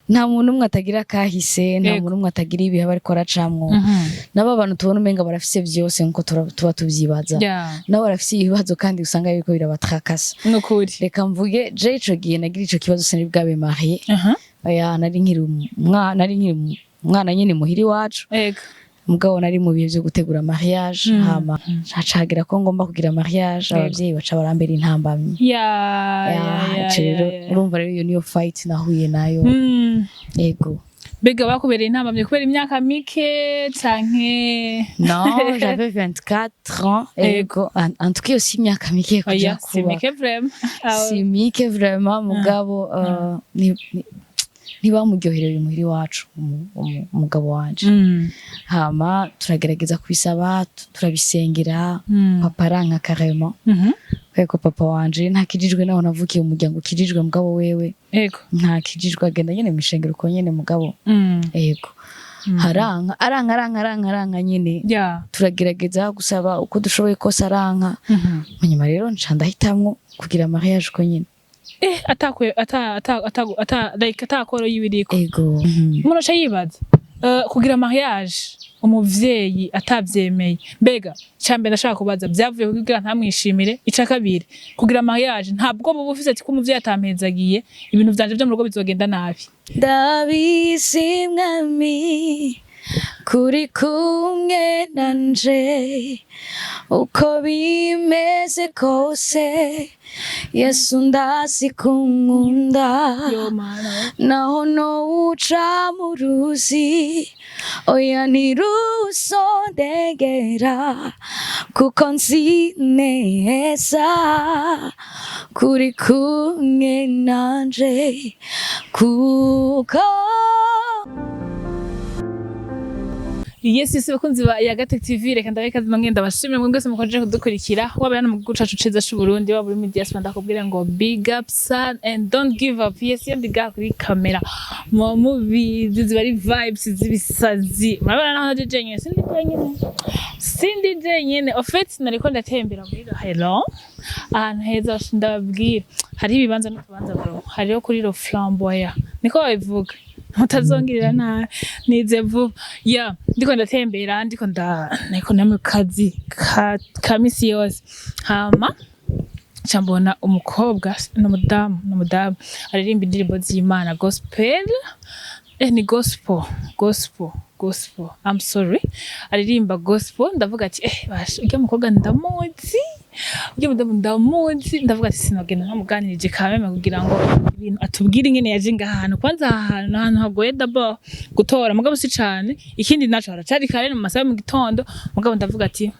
Nta muntu umwe atagira kahise, nta muntu umwe atagira ibihe aba ariko aracamwo. Nabo abantu tubona umenga barafise vyose nkuko tuba tuvyibaza, nabo barafise ibibazo kandi usanga biriko birabatrakasa. Nukuri. Reka mvuge, je ico gihe nagira ico kibazo sinari bwabe marié. Oya, nari nkiri umwana nyene muhira iwacu. Mugabo nari mu bihe vyo gutegura mariage. Hama hacagira ko ngomba kugira mariage, abavyeyi baca barambera intambamyi. Ya, ico rero, urumva rero iyo niyo fight nahuye nayo. Ego. Mbega bakubereye intambamyi kubera imyaka mike canke? Non, j'avais 24 ans. Ego, en tout cas aussi imyaka mike kuja Oya, si kuba. mike vraiment. Si mike vraiment, mugabo ntibamuryohereye muhira iwacu umugabo wanje. Hama turagerageza kubisaba, turabisengera. Papa aranka carrément. Kubera ko papa wanje ntakijijwe, naho navukiye mu muryango ukijijwe, mugabo wewe ntakijijwe, agenda nyene mw'ishengero uko nyene, mugabo ego, haranka, aranka, aranka, aranka, aranka nyene. Turagerageza gusaba uko dushoboye kose, aranka. Munyuma rero nca ndahitamwo kugira mariage uko nyene. Eh, atakwe ata ata ata ata like atakoro yibiriko. Ego. Umuntu aca yibaza, kugira mariage umuvyeyi atavyemeye, mbega icambere ndashaka kubaza, vyavuye kugira ntamwishimire? Ica kabiri, kugira mariage ntabwo buba ufise ati ko umuvyeyi atampezagiye, ibintu vyanje vyo mu rugo bizogenda nabi? Ndabizi mwami kuri kumwe nanje, uko bimeze kose Yesu ndazi kunkunda. Yo Mana. Naho nowuca mu ruzi, oya, ntirusondegera, kuko nzi neza kuri kumwe nanje, kuko Yes, bakunzi ba Yagatec TV, reka ndabe kazi mwenge, ndabashimira mwebwe mwese mukomeje kudukurikira, waba hano mu gihugu cacu ciza c'u Burundi, waba uri muri diaspora, ndakubwira ngo big up son and don't give up. Yes, iyo ndi ngaha kuri kamera muba mubizi, ziba ari vibes z'ibisazi. Murabona naho naje jenyene, sindi jenyene, sindi jenyene. En fait nariko ndatembera muri Hello, ahantu heza ndababwira, hariho ibibanza n'utubanza bro, hariho kuri Le Flamboyant, niko babivuga, mutazongirira nabi, nize vuba ya. Ndiko ndatembera, ndiko nda ndiko na mu kazi ka misi yose, hama nca mbona umukobwa, n'umudamu aririmba indirimbo z'Imana, gospel, ni gospel, gospel, gospel, I'm sorry, aririmba gospel. Ndavuga ati: "Eh basha, urya mukobwa ndamuzi, urya mudamu ndamuzi." Ndavuga ati: "Sinogenda ntamuganirije kameme kugira ngo ibintu atubwire ingene yaje ngaha hantu." Kwanza aha hantu ni ahantu hagoye d'abord gutora, mugabo si cane. Ikindi naco, haracari kare, mu masaha yo mu gitondo, mugabo ndavuga ati: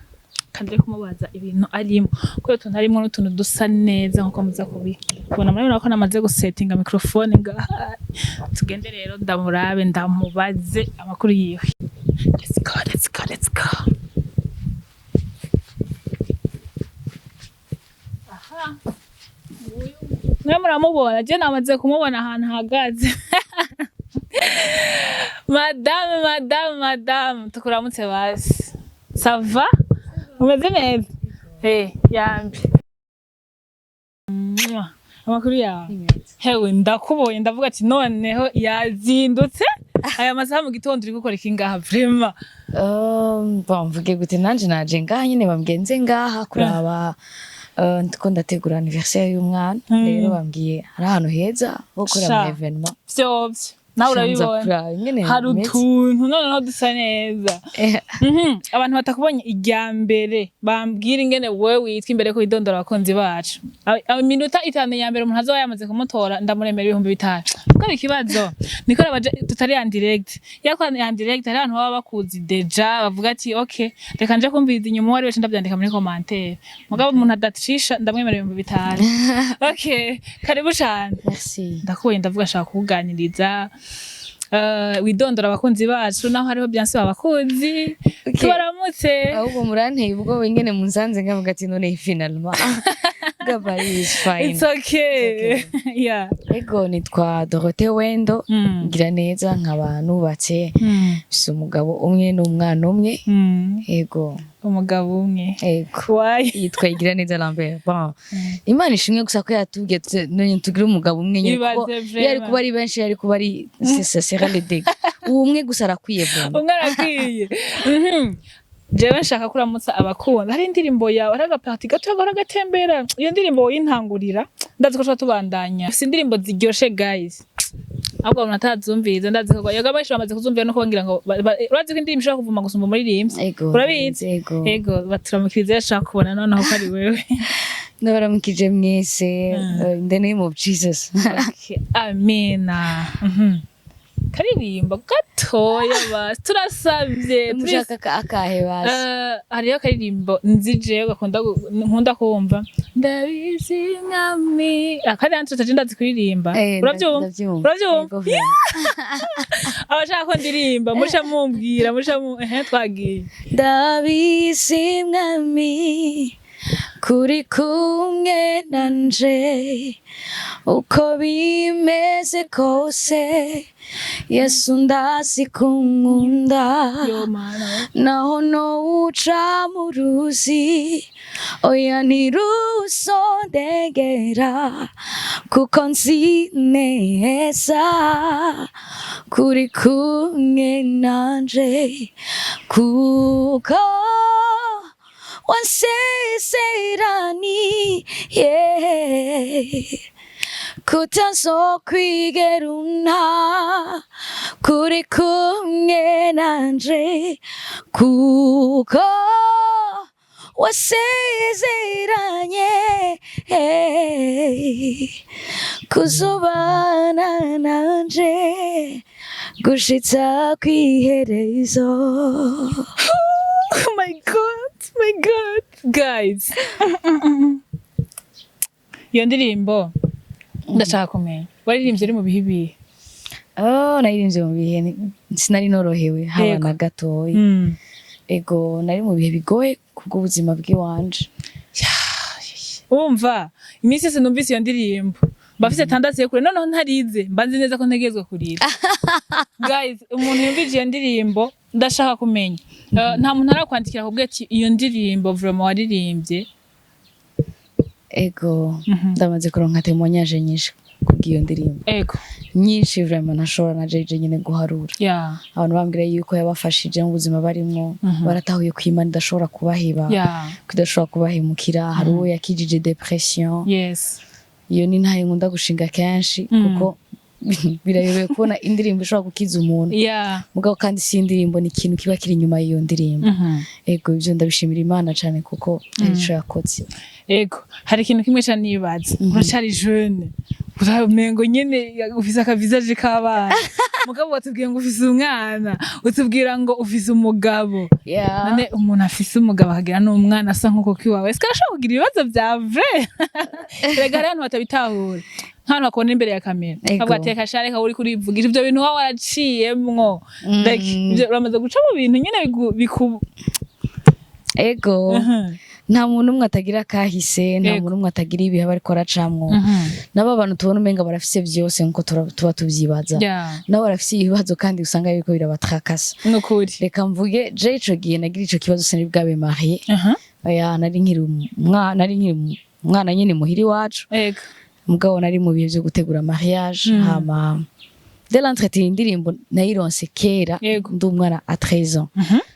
"Kandi kumubaza ibintu arimo, kubera utuntu arimwo n'utuntu dusa neza." Nkuko muza kubibona, murabona ko namaze gusetinga microphone ngaha. Tugende rero ndamurabe, ndamubaze amakuru yiwe. Let's go, let's go, let's go. Aha mwe muramubona, je namaze kumubona ahantu ahagaze. Madame, madame, madame, tukuramutse basi. Ça va, umeze neza? Eh, yambi. Mwah. Amakuru yawe? Hewe, ndakubonye ndavuga ati: "Noneho yazindutse aya masaha mu gitondo, uri gukora iki ngaha vraiment?" Bon, mvuge gute, nanje naje ngaha nyene, bambwiye nze ngaha kuraba, ndiko ndategura anniversaire y'umwana. Rero bambwiye hari ahantu heza ho gukorera Sha. ama événement. Vyovyo nawe Shanza urabibona. Kuraba ingene Hari bimeze. utuntu noneho dusa neza. Abantu batakubonye irya mbere, bambwira ingene wewe witwa imbere ko widondora abakunzi bacu. Iminota 5 ya mbere umuntu azoba yamaze kumutora, ndamuremera 5000. Kuko ikibazo niko abaje tutari en direct. Yako en direct hari abantu baba bakuzi déjà, bavuga ati: "Okay, reka nje kumviriza inyuma." Uwari wese ndavyandika muri commentaire. Mugabo umuntu adacisha, ndamwemera 5000. Okay, karibu cane. Merci. Ndakubonye ndavuga nshaka kukuganiriza. Widondora abakunzi bacu, naho hariho byansi abakunzi. Okay. Tubaramutse. Ahubwo muranteye ubwoba ingene munsanze, nkavuga ati: "None finalement Kuvuga Paris is fine. It's okay, yeah. Ego, nitwa Dorothée Wendo ngira neza, nkaba nubatse, mfise umugabo umwe n'umwana umwe. Ego. Umugabo umwe? Ego. Why? Yitwa Igira neza Lambert. Bon, Imana ishimwe gusa ko yatubwiye none tugire umugabo umwe nyene, kuko Ibaze. iyo ari kuba ari benshi, yari kuba ari c'est ça le dégât. Uwo umwe gusa arakwiye vraiment. Umwe arakwiye. Jewe nshaka kuramutsa abakunda. Hari indirimbo yawe, hari agapartie gato gahora gatembera. Iyo ndirimbo woyintangurira, ndazi ko tuba tubandanya. Si indirimbo ziryoshe, guys, ahubwo abantu batazumviriza, ndazi ko yaga benshi bamaze kuzumvira no kubabwira ngo urazi ko indirimbo ishobora kuvuma gusumba umuririmbyi? Ego. Urabizi? Ego. Ego, baturamukiriza, yashaka kubona noneho ko ari wewe. Ndabaramukije mwese, in the name of Jesus. Okay. Amina. Karirimbo gatoya basi, turasabye. Mushaka akahe basi? Hariho akaririmbo nzi jewe gakunda nkunda kumva, "Ndabizi Mwami". Akandi hantu tutaje, ndazi kuririmba. Uravyumva? Ndavyumva. Uravyumva? Ego, vraiment. Abashaka ko ndirimba muca mumbwira, muca mu ehe, twagiye. Ndabizi Mwami kuri kumwe nanje, uko bimeze kose Yesu ndazi kunkunda. Yo Mana. Naho nowuca mu ruzi, oya, ntiruzondegera, kuko nzi neza kuri kumwe nanje, kuko wansezeraniye kutazokwigera unta, kuri kumwe nanje, kuko wasezeranye kuzobana nanje gushitsa kw'iherezo. Oh my God, my God, guys, iyo ndirimbo ndashaka kumenya waririmbye uri mu bihe ibihe? Oh, naririmbye mu bihe sinari norohewe haba na gatoya. Ego, nari mu bihe bigoye kubw'ubuzima bw'iwanje. Wumva iminsi yose numvise iyo ndirimbo mbafise tandatu yo kure, noneho ntarize, mba nzi neza ko ntegerezwa kurira. Guys, umuntu yumvise iyo ndirimbo, ndashaka kumenya, nta muntu arakwandikira akubwira ati iyo ndirimbo vraiment waririmbye? Ego, ndamaze kuronka témoignage nyinshi kubw'iyo ndirimbo. Nyinshi vraiment, ntashobora na jeje nyine guharura. Abantu bambwira yuko yabafashije mu buzima barimwo, baratahuye ko Imana idashobora kubaheba, ko idashobora kubahemukira. Hari uwo yakijije dépression. Iyo ni ntayo nkunda gushinga kenshi, kuko birayobewe kubona indirimbo ishobora gukiza umuntu. Mugabo kandi si indirimbo, ni ikintu kiba kiri inyuma y'iyo ndirimbo. Ego, ibyo ndabishimira Imana cyane kuko hari ico yakoze. Ego, hari ikintu kimwe ca nibaza. Uracari jeune, uramengo nyene ufise akavisage k'abana, mugabo watubwiye ngo ufise umwana, utubwira ngo ufise umugabo. None umuntu afise umugabo akagira n'umwana asa nk'uko kiwawe, ese arashobora kugira ibibazo vya vrai? Erega hariho abantu batabitahura, nk'abantu bakubona imbere ya kamera bavuga ati reka sha, reka, uri kurivugisha ivyo bintu waba waraciyemwo. Like, uramaze guca mu bintu nyene biku Ego, nta muntu umwe atagira kahise, nta muntu umwe atagira ibihe aba ariko aracamwo. Nabo abantu tubona umenga barafise vyose nkuko tuba tuvyibaza, nabo barafise ibibazo kandi usanga biriko birabatrakasa. Nukuri. Reka mvuge, je ico gihe nagira ico kibazo sinari bwabe marié. Oya, nari nkiri umwana nyene muhira iwacu. Mugabo nari mu bihe vyo gutegura mariage. Hama dès l'entretien, indirimbo nayironse kera, ndi umwana à 13 ans.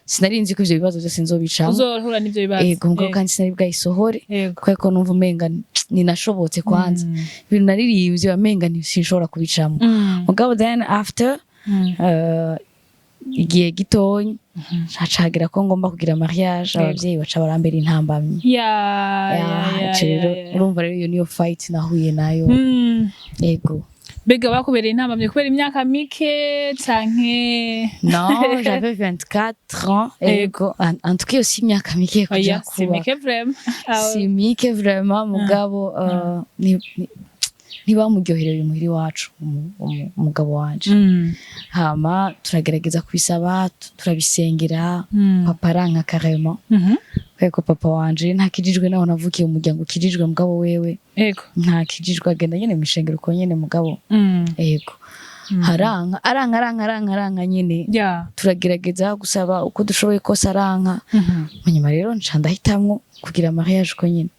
Sinari nzi ko ivyo bibazo vyose nzobicamwo. Uzohura n'ivyo bibazo. Ego, mugabo kandi sinari bwayisohore, kubera ko numva umenga ninashobotse kwanza. Ibintu naririmbye wamenga sinshobora kubicamwo. Mugabo then after igihe gitonya hacagira ko ngomba kugira mariage, abavyeyi baca barambera intambamyi. Ico rero, urumva rero iyo niyo fight nahuye nayo. Ego. Mbega bakubereye intambamyi kubera imyaka mike canke? Non, j'avais 24 ans. Ego, en tout cas aussi imyaka mike kuja Oya, si kuba. mike vraiment. Si mike vraiment, mugabo ntibamuryohereye muhira iwacu, umugabo wanje. Hama turagerageza kubisaba, turabisengera, papa aranka carrément. Kubera ko papa wanje ntakijijwe, naho navukiye mu muryango ukijijwe, mugabo wewe ntakijijwe, agenda nyene mw'ishengero uko nyene, mugabo ego, haranka, aranka, aranka, aranka, aranka nyene. Turagerageza gusaba uko dushoboye kose, aranka. Munyuma rero nca ndahitamwo kugira mariage uko nyene.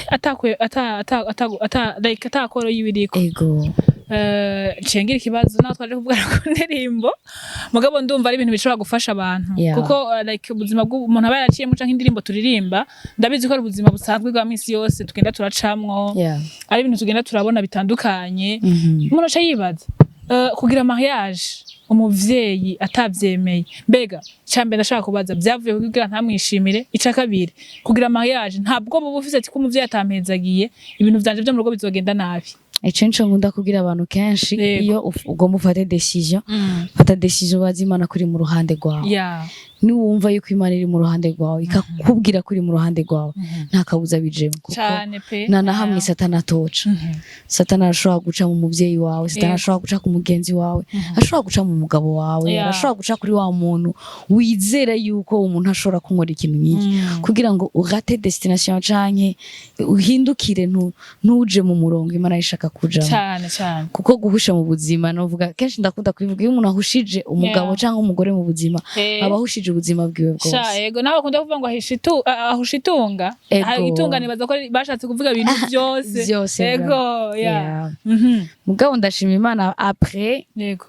Atakwe ata ata ata ata like atakoro y'ibiriko. Ego. Cengira ikibazo naho twaje kuvugana ku ndirimbo, mugabo ndumva ari ibintu bishobora gufasha abantu, kuko like ubuzima bw'umuntu aba yaraciyemo canke indirimbo turirimba, ndabizi ko ari ubuzima busanzwe bwa misi yose tugenda turacamwo, ari ibintu tugenda turabona bitandukanye. Umuntu aca yibaza, kugira mariage umuvyeyi atavyemeye, mbega icambere ndashaka kubaza, vyavuye kugira ntamwishimire? Ica kabiri, kugira mariage ntabwo buba ufise ati ko umuvyeyi atampezagiye, ibintu vyanje vyo mu rugo bizogenda nabi? Ico nico nkunda kubwira abantu kenshi: iyo ugomba ufate décision, fata décision bazi Imana kuri mu ruhande rwawe. Niwumva yuko Imana iri mu ruhande rwawe, ikakubwira ko iri mu ruhande rwawe, nta kabuza bijemo, kuko Cane pe. nta na hamwe Satani atoca. Satani arashobora guca mu muvyeyi wawe, Satani arashobora guca ku mugenzi wawe, ashobora guca mu mugabo wawe, arashobora guca kuri wa muntu wizera yuko umuntu ashobora kunkora ikintu nk'iki, kugira ngo urate destination canke uhindukire, ntuje mu murongo Imana ishaka kujamo. Cane cane. Kuko guhusha mu buzima, novuga kenshi, ndakunda kubivuga, iyo umuntu ahushije umugabo canke umugore mu buzima, aba ahushije ubuzima bwiwe Sha. bwose. Ego, nawe bakunda kuvuga ngo ahisha ahusha itunga. Ego. Ah, itunga nibaza ko bashatse kuvuga ibintu byose. Vyose. Ego, yeah. Yeah. Mugabo ndashima Imana, après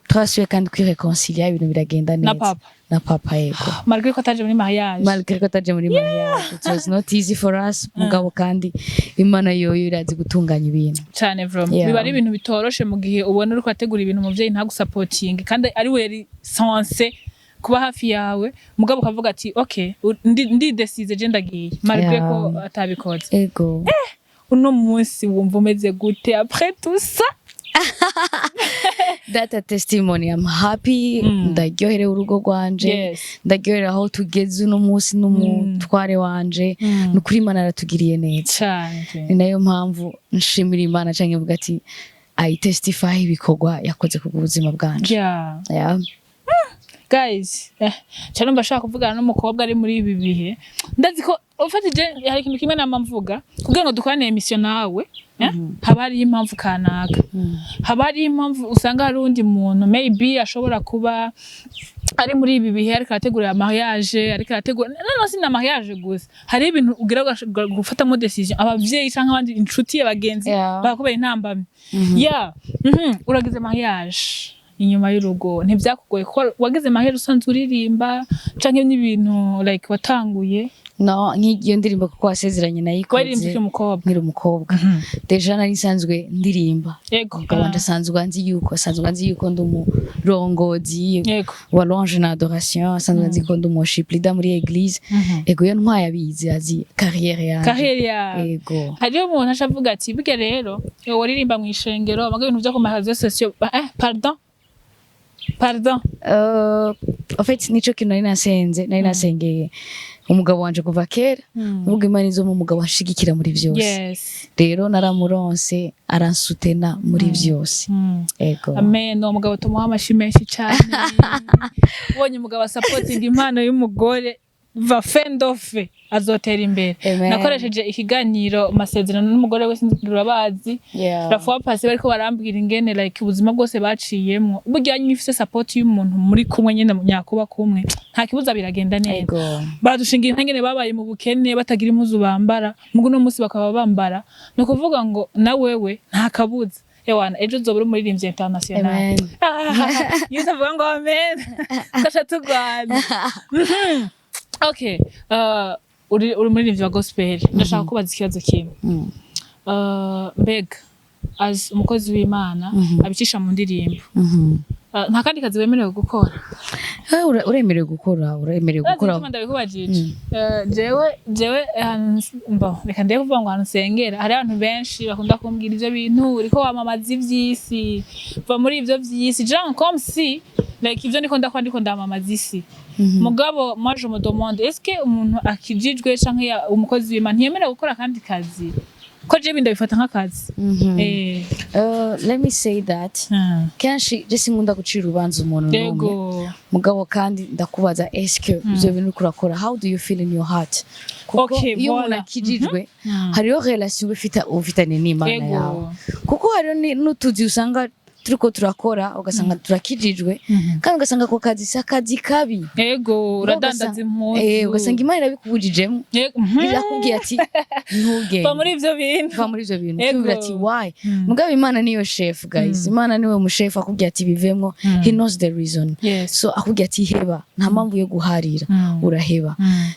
twasubiye kandi kwireconcilia, ibintu biragenda Na neza. papa? Na papa, yego. Malgré ko ataje muri mariage? Malgré ko ataje muri mariage. It was not easy for us, mugabo kandi Imana yoyo irazi gutunganya ibintu. Cane vraiment. Biba ari ibintu bitoroshe mu gihe ubona uriko urategura ibintu, umuvyeyi ntagusapotinge, kandi ari we yari censé kuba hafi yawe, mugabo ukavuga ati okay, ndidesize je ndagiye, malgré ko atabikoze. Ego. Uno munsi wumva umeze gute après tout ça? That a testimony. I'm happy. Ndaryoherewe urugo rwanje. Ndaryoherewe aho tugeze uno munsi n'umutware wanje. Ni ukuri, Imana yaratugiriye neza. Cane pe. Ni nayo mpamvu nshimira Imana canke mvuga ati I testify ibikorwa yakoze ku buzima bwanje. Yeah. Guys, cyane numva ashaka kuvugana n'umukobwa ari muri ibi bihe. Ndazi ko ufatije hari ikintu kimwe nama mvuga: kugira ngo dukorane émission nawe, haba hariho impamvu kanaka, haba hariho impamvu. Usanga hari uwundi muntu maybe ashobora kuba ari muri ibi bihe, ariko arategura mariage, ariko arategura no si na mariage gusa, hari ibintu ugira gufatamo décision, abavyeyi canke abandi inshuti, abagenzi bakubera intambamyi. Ya, uragize mariage, inyuma y'urugo ntivyakugoye, kuko wagize mariage usanzwe uririmba, canke n'ibintu like watanguye? No, nk'iyo ndirimbo "Kuko Wasezeranye" Waririmbye nayikoze ukiri umukobwa? Nkiri umukobwa. Déjà nari nsanzwe ndirimba. Umugabo wanje asanzwe anzi yuko ndi umurongozi wa louange na adoration, asanzwe anzi ko ndi umu worship leader muri église. Ego, iyo ntwaye abizi, azi carrière yanje. Carrière yawe. Ego. Hariho umuntu aca avuga ati burya rero iyo waririmba mu ishengero, baga ibintu vyo ku ma réseaux sociaux, pardon, pardon. En fait, nico kintu nari nasenze, nari nasengeye umugabo wanje kuva kera, nubwo Imana izo mu mugabo anshigikira muri vyose. Rero naramuronse, aransutena muri vyose. Ego. Amen. Uwo mugabo tumuha amashi menshi cyane. Ubonye umugabo asapotinga impano y'umugore, va fendofe azotera imbere. Amen. Nakoresheje ikiganiro masezerano n'umugore wese, urabazi, la fois passée bariko barambwira ingene like ubuzima bwose baciyemwo. Burya nyine ufise support y'umuntu muri kumwe nyene, nyakuba kumwe, nta kibuza, biragenda neza. Badushingira intangene babaye mu bukene, batagira impuzu bambara, mugu no munsi bakaba bambara. Ni ukuvuga ngo na wewe nta kabuza, ewana ejo uzoba uri umuririmbyi international. Amen. Iyo utavuga ngo amen tugaca turwana. Okay, uri umuririmbyi wa gospel, ndashaka kubaza ikibazo kimwe. Mbega as umukozi w'Imana abicisha mu ndirimbo, nta kandi kazi wemerewe gukora? Uremerewe gukora, uremerewe gukora. Urazi ndabikubajije? Jewe ahantu mbo reka ndeke kuvuga ngo ahantu nsengera, hari abantu benshi bakunda kumbwira ivyo bintu uriko wamamaza ivy'isi, va muri ivyo vy'isi, genre comme si like ivyo ndiko ndakora ndiko ndamamaza isi. Mugabo moi je me demande, est-ce que umuntu akijijwe canke umukozi w'Imana ntiyemerewe gukora akandi kazi? Ko jewe ndabifata nk'akazi. Let me say that kenshi je sinkunda gucira urubanza umuntu n'umwe. Mugabo kandi ndakubaza: eske ivyo bintu uriko urakora, how do you feel in your heart? Kuko iyo umuntu akijijwe, hariho relation uba ufitanye n'Imana yawe, kuko hariho n'utuzi usanga turiko turakora, ugasanga turakijijwe kandi ugasanga ako kazi si akazi kabi. Uradandaza impuzu. Ugasanga Imana irabikubujijemo, irakubwiye ati ntugende. Va muri ivyo bintu. Va muri ivyo bintu. Ukiyumvira ati why? Mugabo Imana niyo chef, guys. Imana niwe mushefu. Akubwiye ati bivemwo, he knows the reason. So akubwiye ati heba, nta mpamvu yo guharira, uraheba.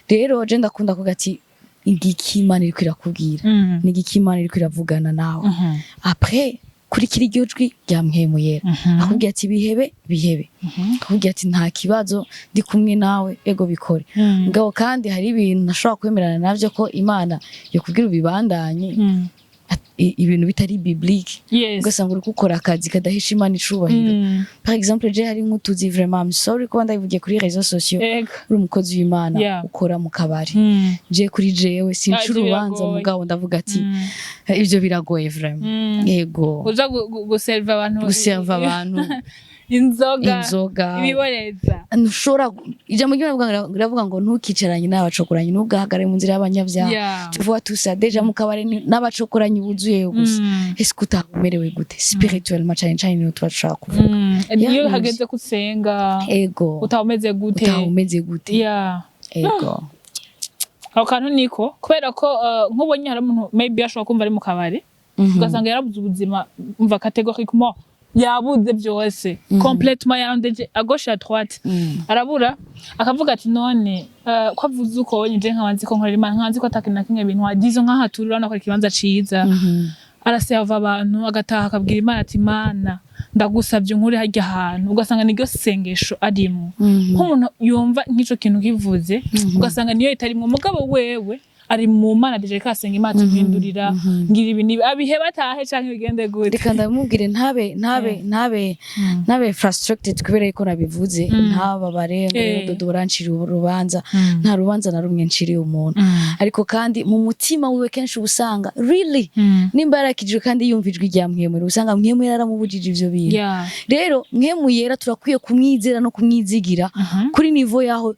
Rero je ndakunda kuvuga ati igiki Imana iriko irakubwira, ni igiki Imana iriko iravugana nawe? Après kurikira iryo jwi rya Mpwemu Yera. Akubwiye ati bihebe, bihebe. Akubwiye ati nta kibazo, ndi kumwe nawe, ego bikore. Mugabo kandi hari ibintu ntashobora kwemerana navyo ko Imana yokubwira ubibandanye, ibintu bitari biblique, ugasanga uri gukora akazi kadahesha Imana icubahiro. Par exemple, je hari nk'utuzi, vraiment I'm sorry kuba ndabivugiye kuri réseaux sociaux, uri umukozi w'Imana, ukora mu kabari. Je kuri jewe sinca Ivyo urubanza, biragoye. mugabo ndavuga ati ivyo biragoye vraiment. Yego. Uza guserva abantu. Guserva abantu inzoga. Inzoga. Ibiboreza. Ntushobora, ijambo ry'Imana riravuga ngo ntukicaranye n'abacokoranyi, ntugahagarare mu nzira y'abanyabyaha. Tuvuga tusa déjà mu kabari n'abacokoranyi buzuyeyo gusa. Ese utaha umerewe gute spirituellement? Cane cane niyo tuba dushaka kuvuga. Iyo hageze ko usenga, utaha umeze gute? Utaha umeze gute? Ego. Ako kantu niko kubera ko nk'ubonye hari umuntu maybe ashobora kumva ari mu kabari, ugasanga yarabuze ubuzima, umva, catégoriquement yabuze byose, complètement yarondeje à gauche, à droite, arabura, akavuga ati none ko avuze uko je nkaba nzi ko nkorera Imana, nkaba nzi ko atakintu na kimwe bintu wagize, nk'aha turi urabona ko ari ikibanza ciza, araseva abantu, agataha akabwira Imana ati Imana, ndagusabye unkure harya hantu, ugasanga niryo sengesho arimwo. Nk'umuntu yumva nk'ico kintu kivuze, ugasanga niyo itarimwo, mugabo wewe ari mu Mana déjà, ariko asenga Imana ati mpindurira, ngira ibi nibi, abihe batahe canke bigende gute? Reka ndamubwire ntabe frustrated kubera yuko nabivuze, ntababare ngo dodo barancira urubanza. Nta rubanza na rumwe nciriye umuntu, ariko kandi mu mutima wiwe kenshi uba usanga really nimba yarakijijwe kandi yumva ijwi rya Mpwemu, usanga Mpwemu yaramubujije ivyo bintu. Rero Mpwemu Yera turakwiye kumwizera no kumwizigira kuri niveau yaho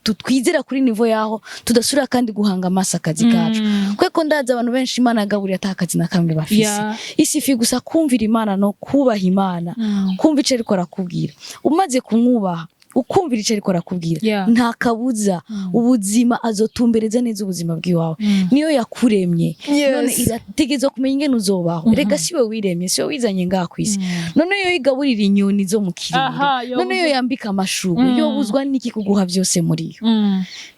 twizera, kuri niveau yaho tudasubira kandi guhanga amaso akazi kacu, kuko ndazi abantu benshi Imana yagaburiye ata akazi na kamwe bafise. Isifi gusa kumvira Imana no kubaha Imana, kumva ico ariko arakubwira. Umaze kumwubaha, ukumvira ico ariko arakubwira, nta kabuza ubuzima azotumbereza neza ubuzima bw'iwawe. Niyo yakuremye, none irategerezwa kumenya ingene uzobaho. Rega siwe wiremye, siwe wizanye ngaha kw'isi. None yo igaburira inyoni zo mu kirere, none yo yambika amashurwe, yobuzwa n'iki kuguha byose muri yo?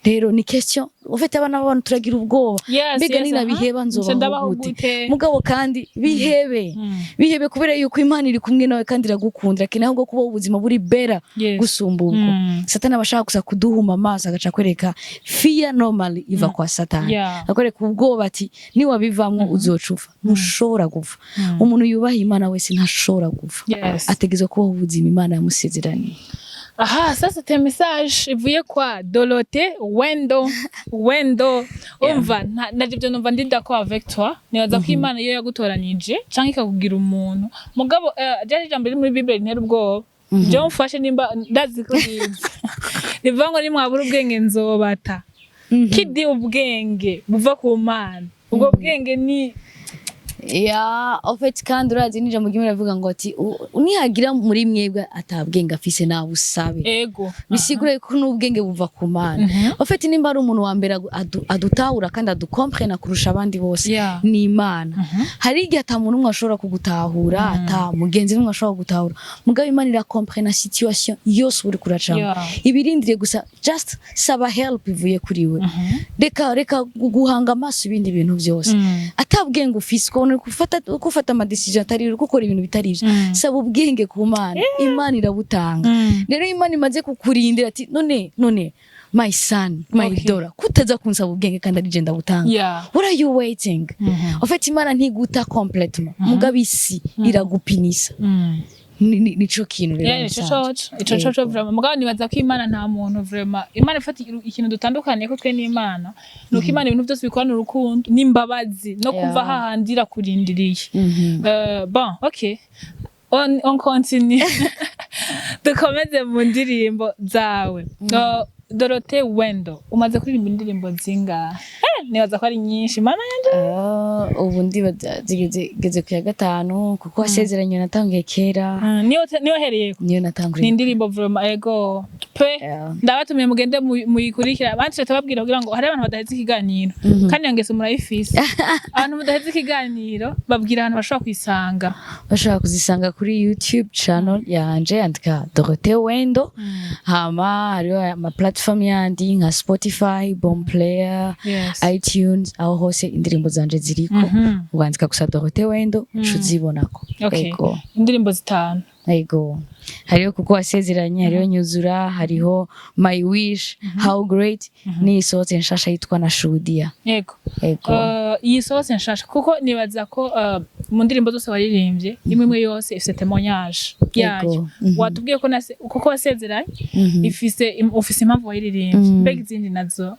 Rero ni question ufite abana b'abantu turagira ubwoba: mbega ninabiheba Nce ndabaho nzobaho gute? Gute? Mugabo kandi bihebe, bihebe, kubera yuko Imana iri kumwe nawe kandi iragukunda, irakeneye ahubwo kubaho ubuzima buri bera gusumba ubwo. Satani aba ashaka gusa kuduhuma amaso, agaca akwereka fear. Normally iva kwa Satani, akwereka ubwoba ati niwabivamwo uzoca upfa. Ntushobora gupfa. Umuntu yubaha Imana wese ntashobora gupfa. Ategerezwa kubaho ubuzima Imana yamusezeraniye. Aha, ça c'était un message ivuye kwa Dorothée Wendo Wendo. Umva, naje ibyo numva ndi d'accord avec toi. Nibaza ko Imana iyo yagutoranije canke ikakugira umuntu, mugabo ryari ijambo riri muri Bible rintera ubwoba. Jewe mfashe nimba ndazi ko rizi, rivuga ngo nimwabura ubwenge nzobata. Kidi ubwenge buva ku Mana, ubwo bwenge ni Ya, en fait kandi urazi n'ijambo ry'Imana rivuga ngo ati nihagira muri mwebwe atabwenge afise, nabusabe. Bisigura ko n'ubwenge buva ku Mana. En fait nimba ari umuntu wa mbere adutahura kandi adukomprena kurusha abandi bose, ni Imana. Hari igihe ata muntu umwe ashobora kugutahura, ata mugenzi n'umwe ashobora kugutahura, mugabo Imana irakomprena situation yose uri kuracamo. Ibirindiriye gusa just saba help ivuye kuri we. Reka guhanga amaso ibindi bintu byose. Atabwenge ufise, ukabona uri gufata ama décision atari, uri gukora ibintu bitari ivyo, saba ubwenge ku Mana, Imana irabutanga. Rero Imana imaze kukurindira ati none my son, my daughter, kutaza kunsaba ubwenge kandi ari je ndabutanga? What are you waiting? En fait Imana ntiguta complètement, mugabo isi iragupinisa. Nico kintu rero Yeah, ico musanzwe. coco, ico coco vraiment. Mugabo nibaza ko Imana, nta muntu vraiment, Imana ifata ikintu dutandukaniye ko twe n'Imana, nuko Imana ibintu byose bikorana urukundo n'imbabazi no kuva hahandi irakurindiriye. Bon, ok, on continue, dukomeze mu ndirimbo zawe. Dorothée Wendo, umaze kuririmba indirimbo zingahe? Nibaza ko ari nyinshi, Mana yanje. Ah, ubu ndibaza zigeze ku ya gatanu, kuko wasezeranye natangiye kera. Niyo hereyeko? Niyo Ni natanguriye. indirimbo vraiment, ego pe. Ndabatumiye mugende muyikurikira. Abandi tababwira kugira ngo hari abantu badaheze ikiganiro, kandi iyo ngeso murayifise, abantu mudaheze ikiganiro, babwira ahantu bashobora kuyisanga. Bashobora kuzisanga kuri YouTube channel yanje, yandika Dorothée Wendo. Hama hariho ama platform yandi nka Spotify, Boomplay, iTunes, aho hose indirimbo zanje ziriko. Wandika gusa Dorothée Wendo, uca uzibonako. Ego. Indirimbo zitanu. Ego, hariho Kuko Wasezeranye, hariho Nyuzura, hariho My Wish, How Great, n'iyisohotse nshasha yitwa Nashuhudia. Ego. Iyi sohotse nshasha, kuko nibaza ko mu ndirimbo zose waririmbye, imwe imwe yose ifise témoignage yayo. Ego. Watubwiye ko Kuko Wasezeranye ifise ufise impamvu wayiririmbye. Mbega izindi nazo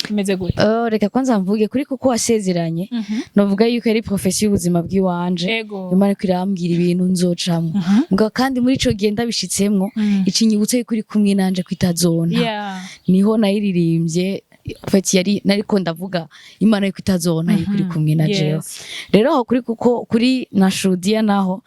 imeze gute? Oh, reka kwanza mvuge kuri Kuko Wasezeranye. Novuga yuko yari prophétie y'ubuzima bw'iwanje. Imana iriko irambwira ibintu nzocamwo. Mugabo kandi muri ico gihe ndabishitsemwo, ikinyibutso yuko iri kumwe nanje kwitazona. Niho nayiririmbye. En fait, yari nariko ndavuga Imana yuko itazona, yuko iri kumwe na jewe. Rero aho kuri kuko kuri Nashuhudia naho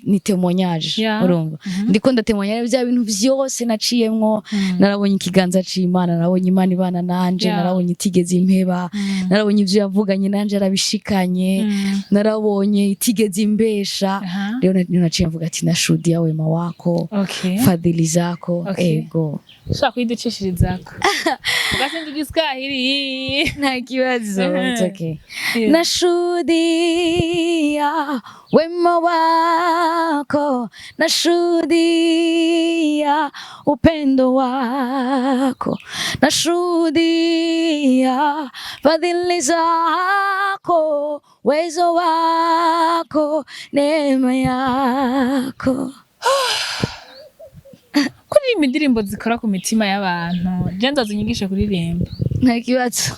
ni témoignage. Urumva, ndiko ndatémoigna bya bintu vyose naciyemwo. Narabonye ikiganza c'Imana, narabonye Imana ibana nanje, narabonye itigeze impeba, narabonye ivyo yavuganye nanje arabishikanye, narabonye itigeze imbesha. Rero niho naciye mvuga ati: "Nashuhudia wema wako, fadhili zako." Ego. Ushaka kuyiducishirizako ugasinda igiswahili. Nta kibazo, it's okay. Nashuhudia wema wako, nashuhudia upendo wako, nashuhudia fadhili zako, uwezo wako, neema yako. Kuririmba indirimbo zikora ku mitima y'abantu, je nzozinyigishe kuririmba. Nta kibazo.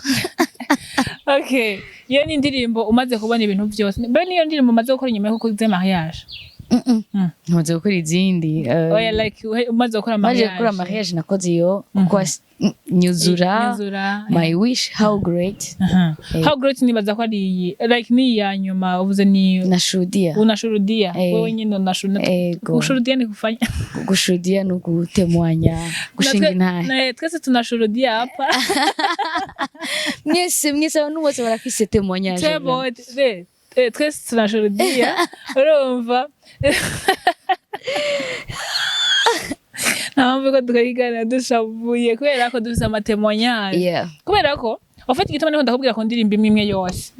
Okay, iyo ni indirimbo umaze kubona ibintu byose. Mbe niyo ndirimbo umaze gukora inyuma y'uko ukoze mariage? Ntumaze gukora izindi. Oya, like umaze gukora Maze mariage. gukora mariage nakoze iyo kuko Nyuzura, Nyuzura. My Wish, How Great. How Great nibaza ko ari iyi, like ni iya nyuma uvuze ni Nashuhudia. Unashuhudia. Eh. Wewe nyine unashuhudia. Ego. Gushuhudia ni kufanya Gushuhudia ni ugutemwanya, gushinga intahe. Twese tunashuhudia hapa. Mwese mwese, abantu bose barafise témoignage. Twebote twese tunashuhudia, urumva nta mpamvu ko tukayiganira dushavuye kubera ko dufise amatémoignage. Kubera ko ufite igituma niho ndakubwira ko ndirimbo imwe imwe yose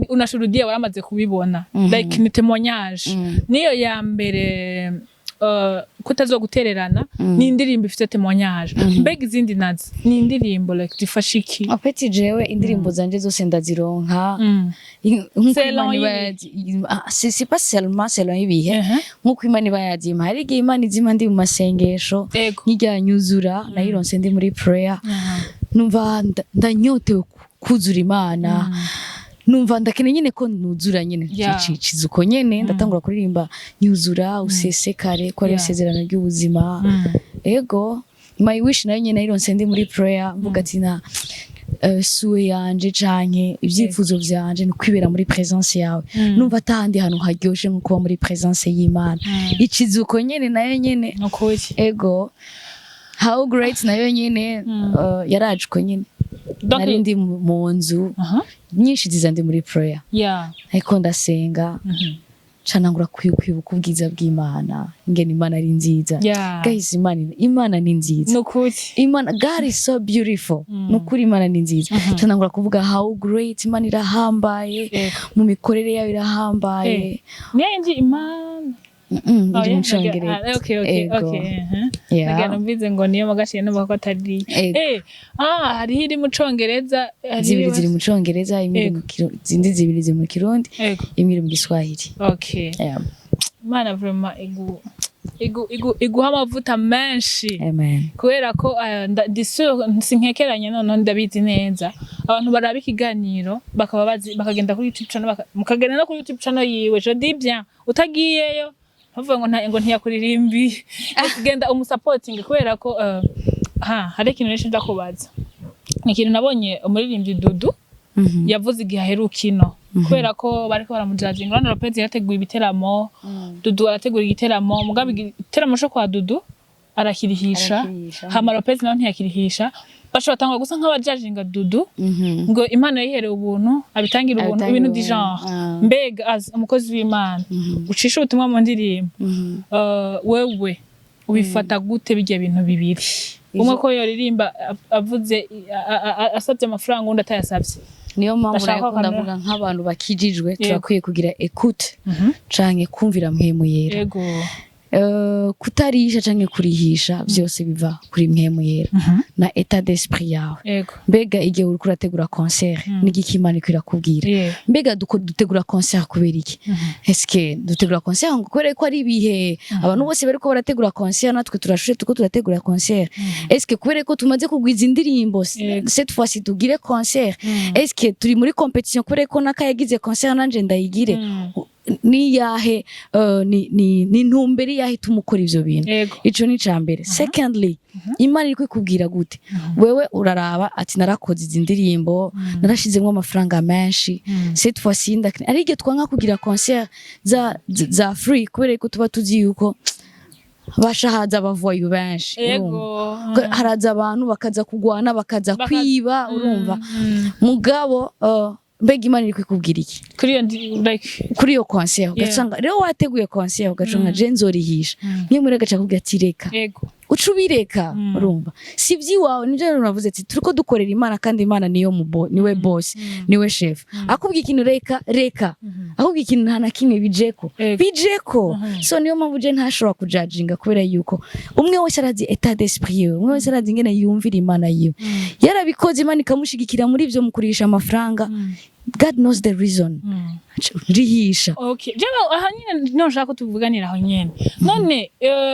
unashuhudia, waramaze kubibona, like ni témoignage. Niyo ya mbere, Kutazogutererana, ni indirimbo ifite témoignage. Mbega izindi nazo ni indirimbo like zifasha iki? En fait, jewe indirimbo zanje zose ndazironka nkuko Selon Imana iba ibihe. Ah, c'est pas seulement selon ibihe, nkuko Imana iba yazimpa. Hari igihe Imana izima ndi mu masengesho, nk'irya Nyuzura nayironse ndi muri prayer. Numva ndanyotewe kuzura Imana, numva ndakeneye nyine ko nuzura nyine. Ciza uko nyene ndatangura kuririmba Nyuzura usesekare, ko ari isezerano ry'ubuzima. Ego. My Wish nayo nyene nayironse ndi muri prayer, mvuga ati na souhait yanje canke ibyifuzo vyanje ni kwibera muri présence yawe. Numva atahandi hantu haryoshe nko kuba muri présence y'Imana. Ikiza uko nyene nayo nyene. Nukuri. Ego. How Great nayo nyene yaraje uko nyene. Donc Nari ndi mu nzu, nyinshi ziza ndi muri prayer, ariko ndasenga, canangura kwibuka ubwiza bw'Imana, ingene Imana ari nziza. Guys, Imana ni nziza. Nukuri. Imana, God is so beautiful. Nukuri Imana ni nziza. Canangura kuvuga how great, Imana irahambaye. Mu mikorere yayo irahambaye. Niyo yindi Imana? Mm, Oh, iri yeah? mu Congereza. Ah, okay. Ego. Okay. Nagira numvise ngo niyo magashiye, numva ko atari. Ego. Hariho iri mu Congereza, hariho Zibiri ziri mu Congereza, imwe iri mu izindi zibiri ziri mu Kirundi, imwe iri mu Giswahili. Yeah. Imana vraiment iguha amavuta menshi. Amen. Kubera ko ndi sûr, sinkekeranye, noneho ndabizi neza, abantu baraba ikiganiro bakaba bazi, bakagenda kuri YouTube channel, mukagenda no kuri YouTube channel yiwe. Je dis bien, utagiyeyo ntuvuge ngo ngo ntiyakuririmbiye. Genda umusapotinge, kubera ko ha hari ikintu nishe ndakubaza. Ni ikintu nabonye umuririmbyi Dudu yavuze igihe aheruka ino, kubera ko bariko baramujajinga. Urabona, Lopez yarateguye ibiteramo, Dudu arategura igiteramo, mugabo igiteramo co kwa Dudu arakirihisha. Arakirihisha. Hama Lopez nawe ntiyakirihisha, baca batangwa gusa nk'abajajinga Dudu, ngo Imana yihereye ubuntu, abitangira ubuntu, Abitangira ibintu du ubuntu. genre. Mbega as umukozi w'Imana ucisha ubutumwa mu ndirimbo, wewe ubifata gute bijya bintu bibiri, umwe ko yoririmba avuze asabye amafaranga, undi atayasabye? Niyo mpamvu Ndashaka nayo ko ndavuga nk'abantu bakijijwe turakwiye kugira écoute canke kumvira Mpwemu Yera. Kutarisha canke kurihisha, vyose biva kuri Mpwemu Yera na état d'esprit yawe. Mbega igihe uriko urategura concert, n'igiki Imana iriko irakubwira? Mbega dutegura concert kubera iki? Eske dutegura concert ngo kubera ko ari ibihe abantu bose bariko barategura concert, natwe turashushe tuko turategura concert? Eske kubera ko tumaze kugwiza indirimbo, cette fois ci tugire concert? Eske turi muri compétition kubera ko naka yagize concert, nanje ndayigire? Ni yahe ni ntumbero yahe ituma ukora ivyo bintu? Ico ni ica mbere. Secondly, Imana iri kwikubwira gute? Wewe uraraba ati: "Narakoze izi ndirimbo, narashizemwo amafaranga menshi, cette fois ci ndakina." Ari igihe twanka kugira concert za free kubera ko tuba tuzi yuko basha haza abavoyu benshi, urumva? Haraza abantu bakaza kugwana, bakaza kwiba, urumva? Mugabo mbega Imana iri kwikubwira iki kuri iyo like kuri iyo concert? Ugasanga rero wateguye concert, ugasanga je nzorihisha, niyo muri agaca akubwira ati: "Reka." Uca ubireka. Urumva, si iby'iwawe. Nibyo rero navuze ati turiko dukorera Imana, kandi Imana niyo mubo, niwe boss, niwe chef. Akubwiye ikintu reka, reka. Akubwiye ikintu nta na kimwe, bijeko. Bijeko. So niyo mpamvu je ntashobora kujajinga, kubera yuko umwe wese arazi état d'esprit yiwe, umwe wese arazi ingene yumvira Imana yiwe. Yarabikoze, Imana ikamushigikira muri ivyo mu kurisha amafaranga. God knows the reason. Rihisha. Okay, jewe aha nyine niho nshaka ko tuvuganira aho nyene. None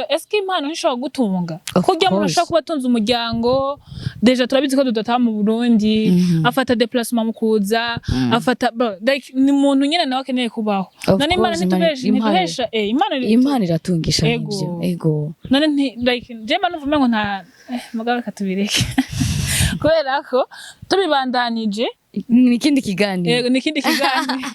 eske impano ntishobora gutunga? Of Kurya umuntu course. ashobora kuba atunze umuryango, déjà turabizi ko tudataha mu Burundi, afata déplacement mu kuza, afata bro, like ni umuntu nyene nawe akeneye kubaho. Of None Imana course, ntitubeshe, ntiduhesha Imana Imana iratungisha. Ego. Nivyo, ego. None nti like je mba numva umengo nta mugabo reka tubireke, kubera ko tubibandanije Ni ikindi kiganiro. Yego, ni ikindi kiganiro.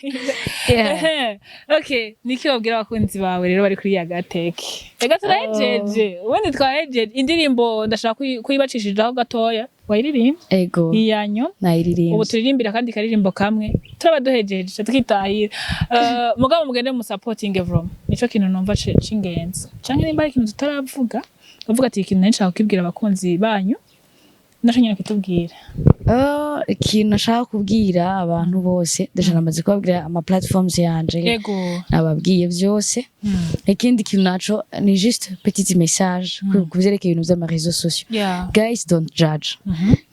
Yeah. Ehe. Okay, niki wabwira abakunzi bawe rero bari kuri Yagateke? Ega turahejeje, ubundi twahejeje. Indirimbo ndashaka kuyibacishirizaho gatoya, wayiririmba? Ego. Iyanyu. Nayiririmbye. Ubu turirimbira kandi karirimbo kamwe, turaba duhejeje tukitahira. Mugabo mugende mu supporting from, nico kintu numva c'ingenzi. Canke nimba hari ikintu tutaravuga, uvuga ati ikintu nari nshaka kukibwira abakunzi banyu, naco nyene kitubwira. Ikintu nashaka kubwira abantu bose, déjà namaze kubabwira ama platforms yanje. Nababwiye vyose. Ikindi kintu naco ni juste petit message ku vyerekeye ibintu vy'ama réseaux sociaux. Guys, don't judge.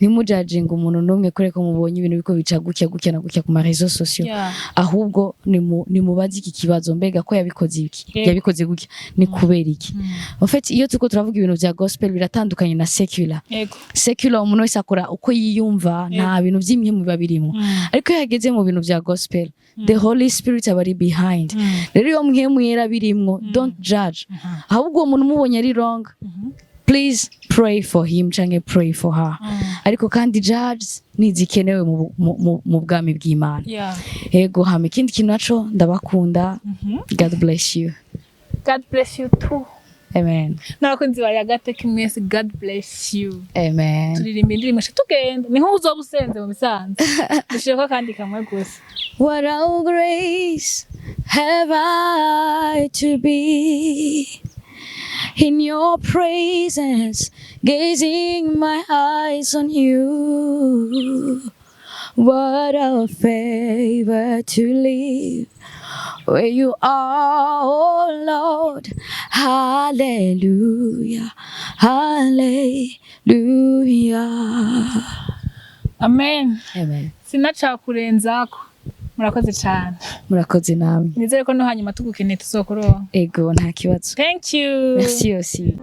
Ntimujajinga umuntu n'umwe kubera ko mubonye ibintu biriko bica gutya gutya na gutya ku ma réseaux sociaux. Ahubwo nimubaze iki kibazo: mbega ko yabikoze iki, yabikoze gutya, ni kubera iki? En fait, iyo turiko turavuga ibintu vya gospel, biratandukanye na secular. Secular, umuntu wese akora uko yiyumva, nta bintu vy'imwe biba birimwo. Ariko iyo hageze mu bintu vya gospel, the Holy Spirit aba ari behind. Rero iyo Mpwemu Yera birimwo, don't judge. Ahubwo uwo muntu umubonye ari wrong, please pray for him canke pray for her. Ariko kandi judge ntizikenewe mu bwami bw'Imana. Ego. Hama ikindi kintu naco, ndabakunda. God bless you. God bless you too. Amen. N'abakunzi ba Yagateke mwese, God bless you. Amen. Turirimba indirimbo eshatu tugenda, ni nk'uzoba usenze mu bisanzwe, dushireko akandi kamwe gusa. What a grace have I to be in your presence, gazing my eyes on you. What a favor to live where you are, oh Lord. Hallelujah, hallelujah. Amen. Amen. Sinacakurenzako. Murakoze cyane. Murakoze namwe. Nizere ko no hanyuma tugukeneye tuzokuronka. Ego, nta kibazo. Thank you. Merci aussi.